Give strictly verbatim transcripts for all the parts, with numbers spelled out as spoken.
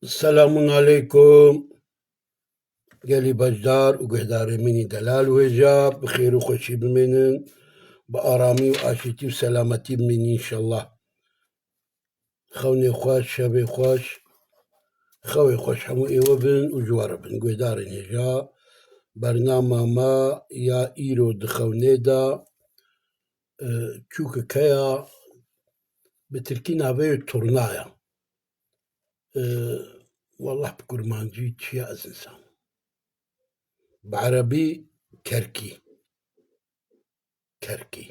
Selamun aleykum. Gelî beşdar û guhdarê min î delal û hêja, bi xêr û xweşî bimînin, bi aramî û aşîtî û selametî bimînin înşallah. Xewnê xweş, şevê xweş, xewê xweş hemû êwe bin û ji we re bin. Guhdarên hêja, bernama me ya îro di xewnê de, e, çûkik heya, bi tirkî navê wê turna ye. E, wallah bi kurmancî çi ye ez nizanim. Bi erebî kerkî. Kerkî.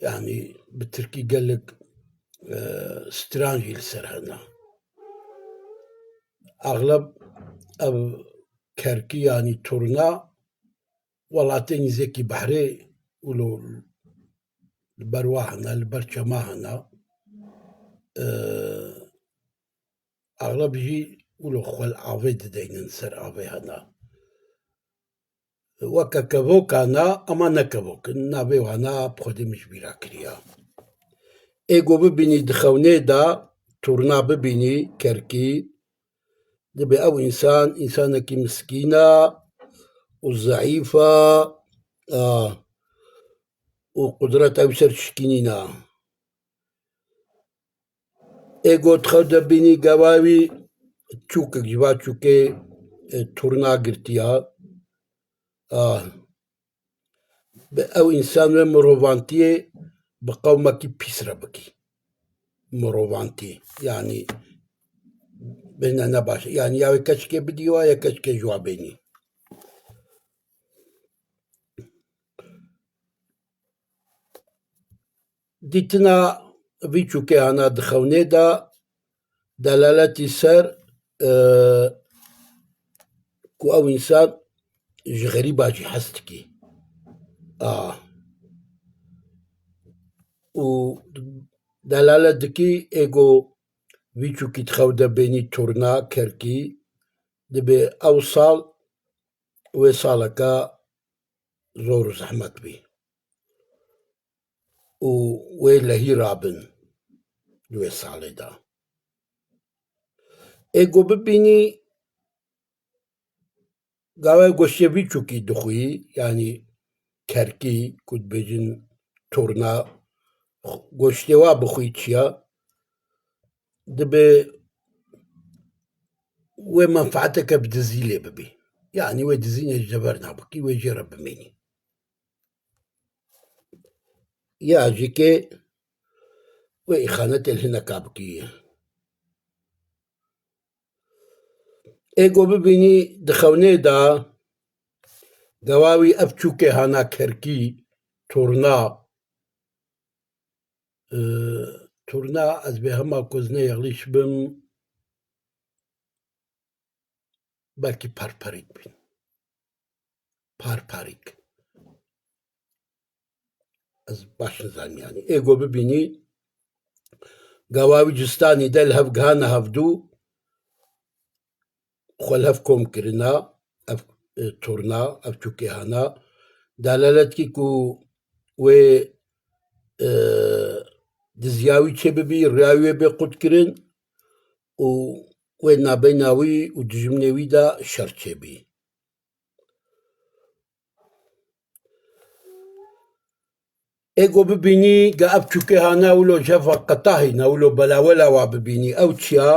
Yanî bi tirkî gelek, e, stran jî li ser hene. Exleb ev kerkî yanî turna welatê nîzekî behrê wilo li ber wa hene, li ber çema hene. E, Exleb jî wilo xwe li avê dideynin, ser avê hene. Weke kevoka ne, ama ne kevok in. Navê wana bi xwedê min ji bîra kiriya. Ê ku bibînî di xewnê de, turna bibînî, kerkî, dibê ew însan, însanekî miskîn e û zeîf e, a, û qudreta wî ser şikînî ne. Ê got xew de bînî gava wî çûkek ji va çûkê, e, turna girtiya. A, bi ew însan ve mirovantiyê bi qewmekî pîs re bikî. Mirovantî, yanî bêhna ne baş e. Yanî ya wê keçikê bidî wa ya keçikê ji wa bênî. Dîtina vî çûkê hana di xewnê de delaletî ser, e, ku ew însan ji xerîba jî hez dikî. A. Û delalet dikî ê ku vî çûkî di xew de bênî turna, kerkî, dibê ew sal wê saleke zor û zehmet bî. Û wê lehî rabin di wê salê de. Ê ku bibînî gava goştê vî çûkî dixwî, yanî kerkî ku dibêjin turna, goştê wa bixwî çiya, dibê wê menfaeteke bi dizî lê bibî. Yanî wê dizînê ji dever nabikî, wê jê re bimînî. Ya jî kê wê îxanetê li hineka bikî. Ê ku bibînî di xewnê de gava wî ev çûkê hana kerkî, turna, e, turna ez bê hema ku ez ne yexlîş bim, belkî perperîk bin. Parparîk. Ez baş nizanim yanî. Ê ku bibînî, gava wî cistanî de li hev gihane hevdû, xwe li hev kom kirina, ev, e, turna, ev çûkê hana. Delalet kî ku wê, e, diziya wî çêbibî, riya wî wê bê qutkirin û wê nabeyna wî û dijminê wî de şer çêbî. Ê ku bibînî, ga ev çûkê hana wilo jefa qetahî ne, wilo belawela wa bibînî, ew çiya,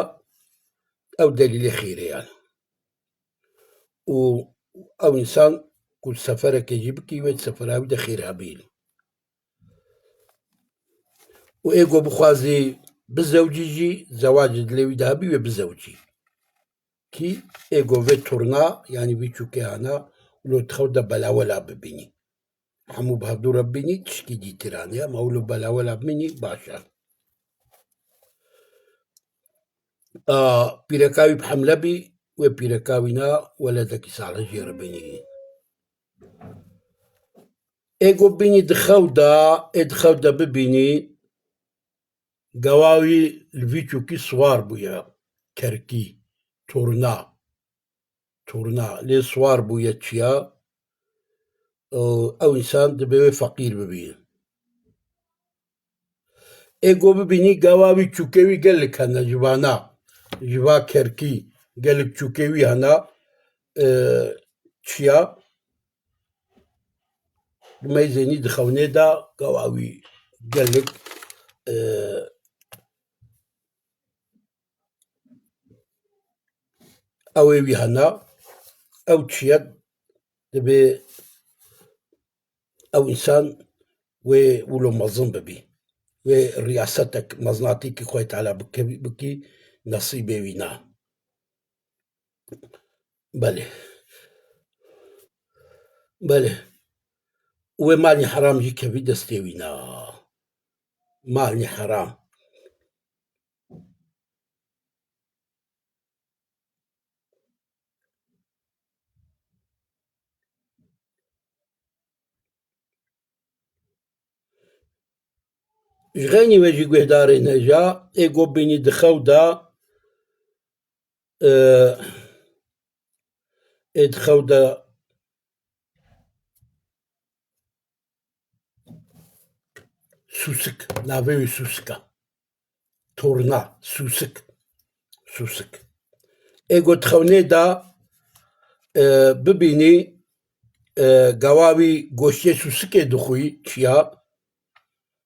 ew delîlê xêrê yan. Û ew însan ku seferekê jî bikî, wê di sefera wî de xêr hebî. Û ê ku bixwazî bizewcî jî, zewac dilê wî de hebî, wê bizewcî. Kî ê ku vê turna, yanî vî çûkê hana, wilo di xew de belawela bibînî. Hemû bi hevdû re bibînî, tişkî dîtiranê, ama wilo belawela bimînî, baş e. A, pîreka wî bi hemle bî, wê pîreka wî na weledekî salih jê re bimînî. Ê ku bibînî di xew de, ê di xew de bibînî, gava wî li vî çûkî siwar bûye, kerkî, turna, turna, lê siwar bûye çiya, ew însan dibê wê feqîr bibî. Ê ku bibînî gava wî çûkê wî gelek hene ji vana. ji va kerkî gelek çûkê wî hena, e, çiya, meyzênî di xewnê de gawa wî gelek, e, ew ê wî hena, ew çiya dibê ew însan wê wilo mezin bibî. Wê riyasetek, mezinatîkî Xwedê Teala bikevî-, bikî nesîbê wî na. Belê. Belê. Wê malî heram jî kevî destê wî na. Malî heram. Ji xeynî we jî guhdarên hêja, ê go bînî di xew de, e, ê di xew de Sûsik, navê wî Sûsik e. Torna, Sûsik. Sûsik. Ê go di xewnê de, e, bibînî, e, gawa wî goştê Sûsikê dixwî, çiya,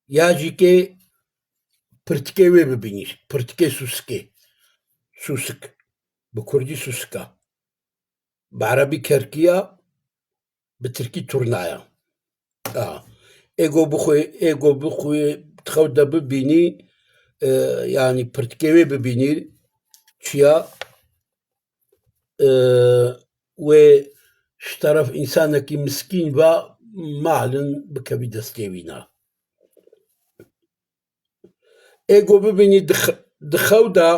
ya jî kê pirtikê wê bibînî, pirtikê Sûsikê. Sûsik. Bi kurdî Sûsik e. Bi erebî kerkî ya, bi tirkî turna ya. A. Ê go bixwê, ê go bixwê, di xew de bibînî, e, yanî pirtikê wê bibînî, çiya, e, wê ji teref însanekî miskîn ve malin bikevî destê wî na. Ê go bibînî di x-, di xew de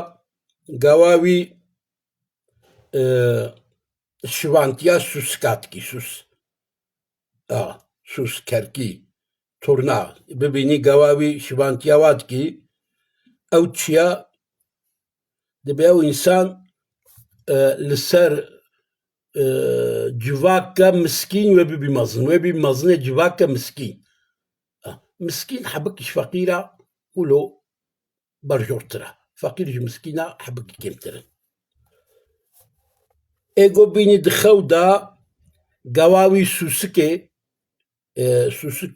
gawa wî, e, şivantiya Sûsika dikî, Sûs. A, Sûs, kerkî, turna. Bibînî gawa wî şivantiya wa dikî. Ew çiya dibe ew însan, e, li ser, e, civaka miskîn wê bibî mezin. Wê bî mezinê civaka miskîn. A, miskîn hebik ji feqîra wilo berjortir e. Feqîr ji miskîna hebikî kêmtir in. Ê go bînî di xew de gawa wî Sûsikê, e, Sûsik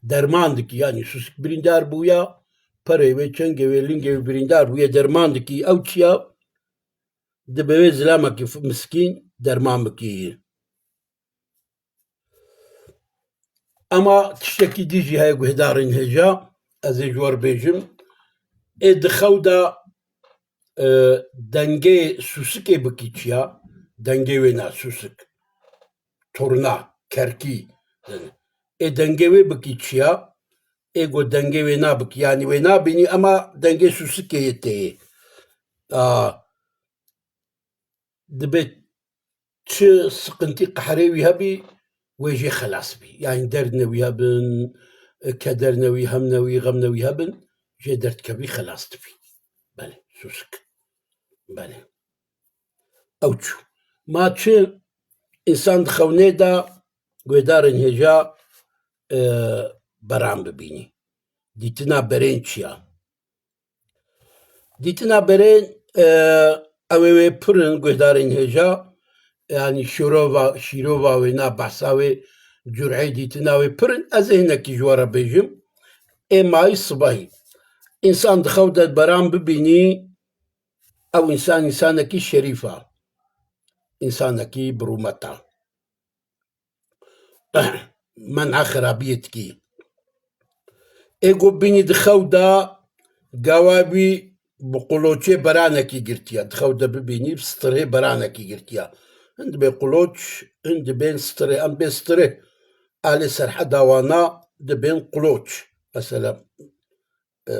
derman dikî, yanî Sûsik birîndar bûya, perê wê, çengê wê, lingê wê birîndar bûye, derman dikî. Ew çiya dibe wê zilamekî f-, miskîn derman bikî. Ema tiştekî dî jî heye guhdarên hêja, ez ê ji we re bêjim. Ê di xew de, e, dengê Sûsikê bikî çiya, dengê wê na Sûsik, turna, kerkî. Ê dengê wê bikî çiya, ê go dengê wê na bikî, yanî wê nabînî, ema dengê Sûsikê yê tê yê. A, dibe çi siqintî qehrê wî hebî, wê jê xelas bî. Yanî derd ne wî hebin, keder ne wî, hem ne wî, xem ne wî hebin, jê derdkevî, xelas dibî. Belê, Sûsik. Belê. Ew çû. Ma çi însan di xewnê de guhdarên hêja, e, beran bibînî. Dîtina berên çiya. Dîtina berên, e, ew ê wê pir in guhdarên hêja, yanî şîrova, şîrova wê na behsa wê cureyê dîtina wê pir in. Ez ê hinekî ji we re bêjim. Ê mayî sibehî. Însan di xew de beran bibînî, ew însan, însanekî şerîf a. Însanekî bi rûmet a. Men'a xirabiyê dikî. Ê go bînî di xew de gawa wî bi quloçê beranekî girtiye. Di xew de bibînî bi stirê beranekî girtiye. Hin dibên quloç, hin dibên stirê. Em bê stirê. Alê serheda wana dibên quloç. Mesela, e,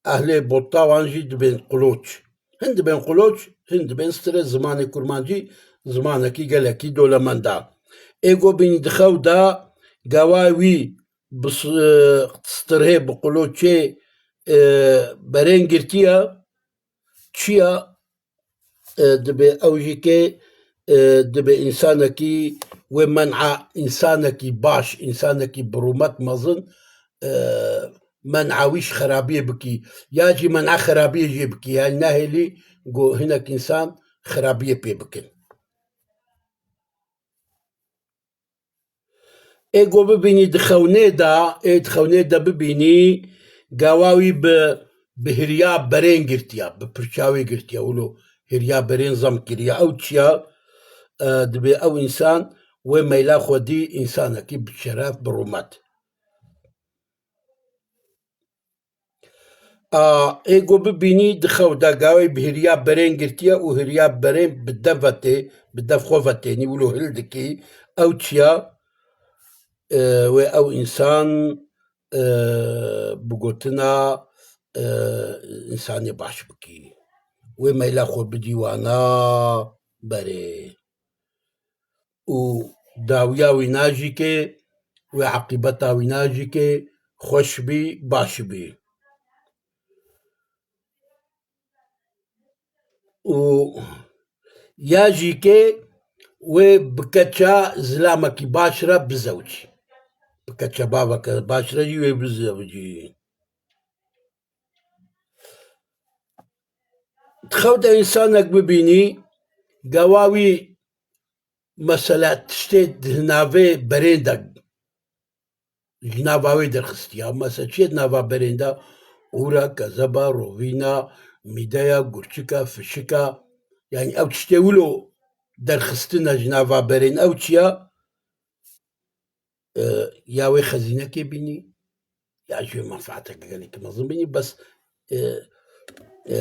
Ehlê Botawan jî dibên quloç. Hin dibên quloç, hin dibên stirê. Zimanê kurmancî zimanekî gelekî dolemend a. Ê go bînî di xew de gawa wî bi s-, stirhê, bi quloçê, e, berên girtiye, çiya, e, dibe ew jî kê, e, dibe însanekî wê men'a, însanekî baş, însanekî bi rûmet mezin, e, men'a wî ji xerabiyê bikî, ya jî men'a xerabiyê jê bikî. Yani nahêlî ku hinek însan xerabiyê pê bikin. Ê ku bibînî di xewnê de, ê di xewnê de bibînî, gawa wî bi, bi hiriya berên girtiya, bi pirça wê girtiya, wilo hiriya berên zam kiriya. Ew çiya, e, dibê ew însan wê meyla xwe dî însanekî bi şeref, bi rûmet. A, ê ku bibînî di xew de gawê bi hiriya berên girtiye û hiriya berên bi dev vetê, bi dev xwe vetênî wilo hildikî, ew çiya, e, wê ew însan, e, bi gotina, e, însanê baş bikî. Wê meyla xwe bidî wana berê. Û dawiya wî najîkê, wê eqîbeta wî najîkê, xweş bî, baş bî. Û ya jî ke wê bi keça zilamekî baş re bizewicî. Bi keça baveke baş re jî wê bizewicî. Di xew de însanek bibînî, gawa wî mesela tiştê di navê berên de ji nava wê derxistiya. Mesela çi yê di nava berên de? Ûra, kezeba, rovîna, mîdeya, gurçika, fişika. Yani ew tiştê wilo derxistine ji nava berên. Ew çi ya? E, ya wê xezînekê bînî, ya jî wê menfaeteke gelekî mezin bînî. Bes, e, e,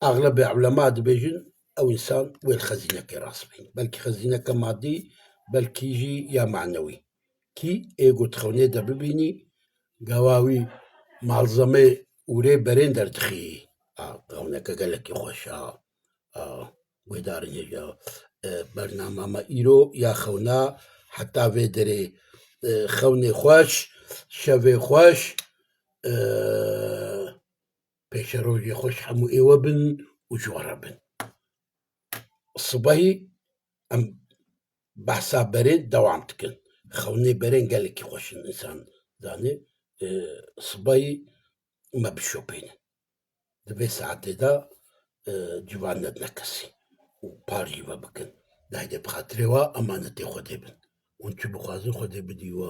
Exlebê ulema dibêjin, ew însan wê li xezînekê rast bîn. Belkî xezîneke madî, belkî jî ya manewî. Kî ê ku di xewnê de bibînî, gawa wî malzemê ûrê berên derdixî. A, xewneke gelekî xweş a. A, guhdarên hêja, e, bernama me îro ya xewna heta vê derê, e, xewnê xweş, şevê xweş, e, pêşerojê xweş hemû ê we bin û ji we re bin. Sibehî em behsa berên dewam dikin. Xewnê berên gelekî xweş in, însan zanê, e, sibehî me bişopînin. Di vê saetê de, e, ciwan nedine kesî û par jî ve bikin. Dayê bi xatirê we emanetê Xwedê bin. Hûn çi bixwazin Xwedê bidî we.